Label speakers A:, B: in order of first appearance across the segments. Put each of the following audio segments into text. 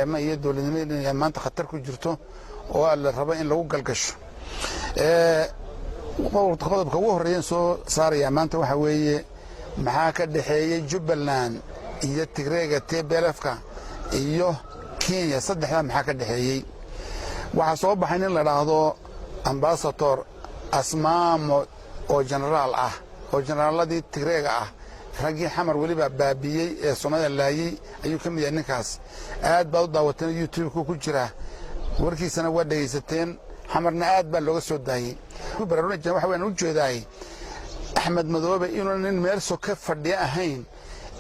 A: iyo dowladnimada maanta khatar ku jirto oo la rabo in lagu galgasho. Qodobka ugu horreeyan soo saarayaa maanta waxaa weeye: maxaa ka dhexeeyey Jubbaland iyo Tigreega, TPLF-ka iyo Kenya? Saddexdaa maxaa ka dhexeeyey? Waxaa soo baxay nin la dhaahdo Ambassador Asmamo oo jenaraal ah, oo jenaraaladii Tigreega ah, raggii Xamar weliba baabiyey ee Soomaalida laayey ayuu ka mid yahay ninkaas. Aad baad u daawateen, YouTube-ku ku jira, warkiisana waa dhegaysateen, Xamarna aad baa looga soo daayey. Waxa waan u jeedaay Axmed Madoobe inuu nin meel soka fadhiya ahayn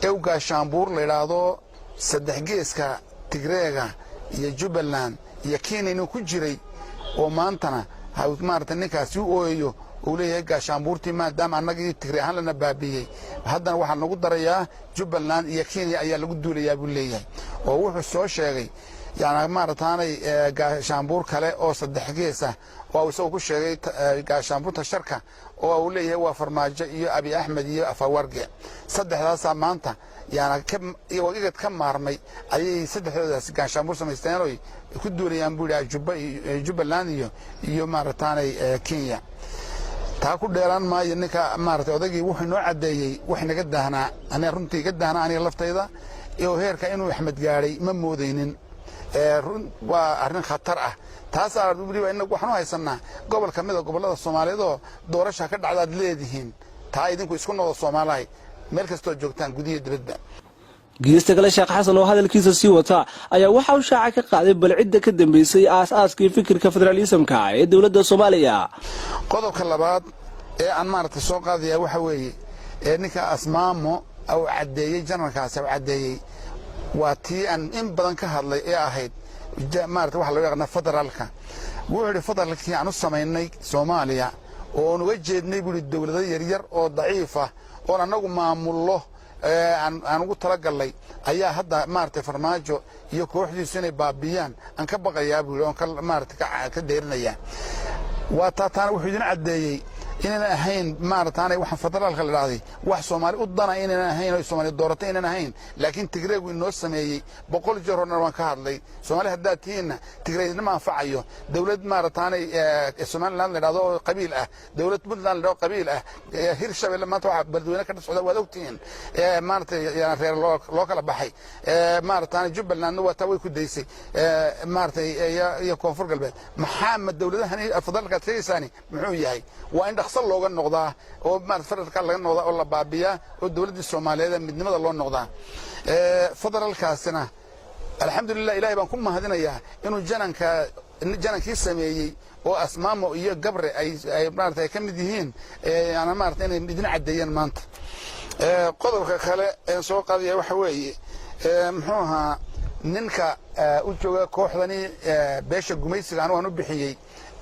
A: ee u gaashaanbuur la yidhaahdo saddex geeska Tigreega iyo Jubbaland iyo Kenya inuu ku jiray, oo maantana maarata ninkaasi u ooyayo, uu leeyahay gaashaanbuurtii maadaama annagii Tigre ahaan lana baabiiyey, haddana waxaa nagu darayaa Jubbaland iyo Kenya ayaa lagu duulayaa buu leeyahay. Oo wuxuu soo sheegay yani maarataanay gaashaanbuur kale oo saddex gees ah, oo isagu ku sheegay gaashaanbuurta sharka, oo uu leeyahay waa Farmaajo iyo Abi Axmed iyo Afawarge. Saddexdaasaa maanta yani IGAD ka maarmay ayay saddexdoodaas gaashaanbuur samaysteen oy ku duulayaan buu yidhi, Jubbaland iyo maarataanay Kenya. Taa ku dheeraan maayo. Ninka maarata odaygii wuxuu inoo caddeeyey wax naga daahnaa, aniga runtii iga daahnaa, aniga laftayda oo heerka inuu Axmed gaadhay ma moodaynin. Waa arrin khatar ah taasaa. Weliba inagu waxaan u haysannaa gobol ka mida gobollada Soomaaliyeed oo doorasha ka dhacdaad leedihiin. Taa idinku isku noqdo, Soomaalahay, meel kastoo joogtaan, gudihiyo dibadba.
B: Geesta kale, Sheekh Xasan oo hadalkiisa sii wata ayaa waxa uu shaaca ka qaaday bal cidda ka dambeysay aas-aaskii fikirka federaalismka ee dowladda Soomaaliya.
A: Qodobka labaad ee aan maaragtay soo qaadaya waxa weeye ee ninka Asmaamo uu caddeeyey, janarkaasi uu caddeeyey, waa tii aan in badan ka hadlay ee ahayd maarata waxa loo yaqaana federaalka. Wuxuu yidhi federaalkii aan u samaynay Soomaaliya oo aan uga jeednay, buu yidhi, dowlado yaryar oo daciif ah oon annagu maamullo aan ugu talagallay ayaa hadda maaragtay Farmaajo iyo kooxdiisu inay baabiyaan aan ka baqayaa, buu yidhi, oon ka maarata ka deerinayaa. Waa taa. Taana wuxuu idin caddeeyey inayna ahayn maarataanay waxaan federaalka la dhahday wax Soomaali u dana inayna ahayn oo Soomaali dooratay inayna ahayn, laakiin Tigreegu inoo sameeyey. 100 jeer horena waan ka hadlay. Soomaali haddaad tihiinna, Tigreedna ma anfacayo. Dowlad maarataanay Somaliland la dhahdo oo qabiil ah, dowlad Puntland la dhahdo qabiil ah, Hir Shabelle maanta waxa Beledweyne ka socda waad ogtihiin, maaratay reer loo kala baxay. Maarataanay Jubbalandna waa taa way ku daysay, maaratay iyo Koonfur Galbeed. Maxaa ma dowladahan federaalka aad sheegaysaani muxuu yahay? Waa in dhaqso looga noqdaa oo maarata federaalka laga noqdaa oo la baabiyaa oo dowladdii Soomaaliyeed ee midnimada loo noqdaa. Federaalkaasina, alxamdulilah, Ilahay baan ku mahadinayaa inuu jananka janankii sameeyey oo Asmaamo iyo Gabre ay maarata ay ka mid yihiin maarata inay idin caddeeyeen maanta. Qodobka kale een soo qaadaya waxa weeye, muxuu ahaa ninka u jooga kooxdani beesha gumaysiga anigu aan u bixiyey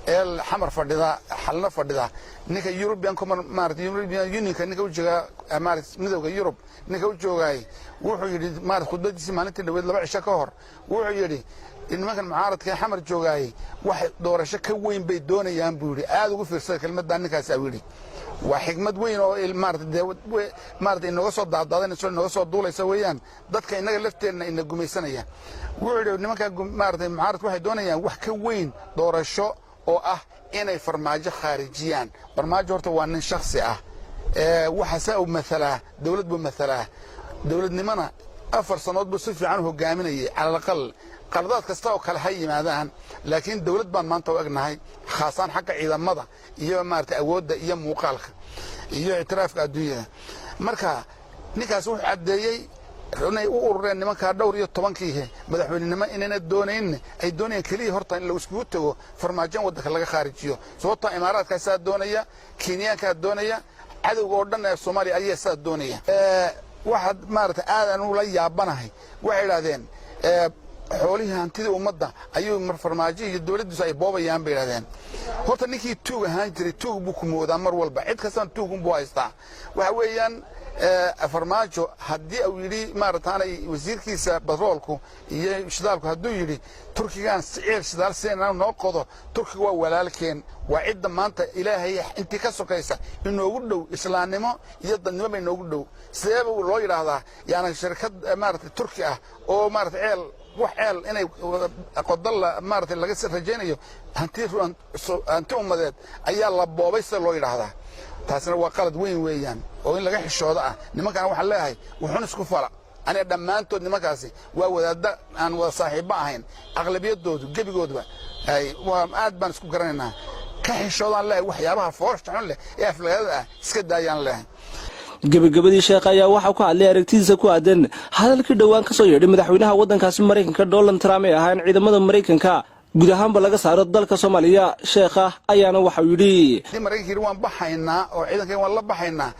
A: ee Xamar fadhida, Xalna fadhida, ninka European Common maarata European Unionka ninka u jooga, maarata Midowga Yurub ninka u joogaay, wuxuu yidhi maarata khudbadiisii maalintii dhaweyd, 2 cisho ka hor, wuxuu yidhi nimankan mucaaradka ee Xamar joogaayey wax doorasho ka weyn bay doonayaan, buu yidhi. Aad ugu fiirsada kelmaddaa ninkaasi au yidhi. Waa xigmad weyn oo maarata dee maarata inooga soo daadaadanayso, inooga soo duulaysa weeyaan dadka innaga lafteenna ina gumaysanaya. Wuxuu yidhi nimanka maarata mucaaradka waxay doonayaan wax ka weyn doorasho oo ah inay Farmaajo khaarijiyaan. Farmaajo horta waa nin shakhsi ah. Waxa saa uu mathalaa dowlad buu mathalaa. Dowladnimona 4 sannood buu si fiican u hogaaminayay. Cala alaqal qaladaad kasta oo kale ha yimaadaan, laakiin dowlad baan maanta u egnahay, khaasaan xagga ciidamada iyo maarata awoodda iyo muuqaalka iyo ictiraafka adduunyada. Marka ninkaas wuxuu caddeeyey inay u urureen nimankaa dhowr iyo tobankii madaxweynenimo inayna doonayn, ay doonayaan keliya horta in lagu iskugu tego Farmaajo waddanka laga khaarijiyo, sababtoo Imaaraadkaasaa doonaya, Kenyaankaa doonaya, cadowga oo dhan ee Soomaaliya ayaa saa doonaya. Waxaad maarata aad aan ula yaabanahay, waxay idhahdeen xoolihii hantidii ummadda ayuu Farmaajo iyo dowladdiisu ay boobayaan, bay idhahdeen. Horta ninkii tuug ahaan jiray tuug buu ku moodaa mar walba, cid kastana tuugun buu haystaa. Waxa weeyaan Farmaajo haddii uu yidhi maarataanay wasiirkiisa batroolku iyo shidaalku hadduu yidhi Turkigaan ceel shidaal siinaa noo qodo, Turkiga waa walaalkeen, waa cidda maanta Ilaahay intii ka sokaysa inoogu dhow, islaamnimo iyo dadnimo ba inoogu dhow. Sideeba loo yidhaahdaa yaani shirkad maarata Turki ah oo maarata ceel Wax ceel inay qodal maaragtay laga rajaynayo, hanti ummadeed ayaa la boobay sida loo yidhaahdaa. Taasina waa qalad weyn weeyaan oo in laga xishoodo ah. Nimankana waxaan leeyahay, wuxun isku fala. Aniga dhammaantood nimankaasi waa wadaadda aan wada saaxiibba ahayn, aqlabiyadoodu gebigooduba waa aad baan isku garanaynaa. Ka xishoodaan leeyahay, waxyaabaha foosha xun leh ee aflagaadada ah iska daayaan leeyahay.
B: Gebagabadii, sheekha ayaa waxaa ku hadlay aragtidiisa ku aadan hadalkii dhowaan ka soo yeedhay madaxweynaha waddankaasi Maraykanka, Donald Trump, ee ahaa in ciidamada Maraykanka guud ahaanba laga saaro dalka Soomaaliya. Sheekha ayaana waxau yidhi:
A: Haddii Maraykanka yidhi waan baxaynaa oo ciidankan waan la baxaynaa.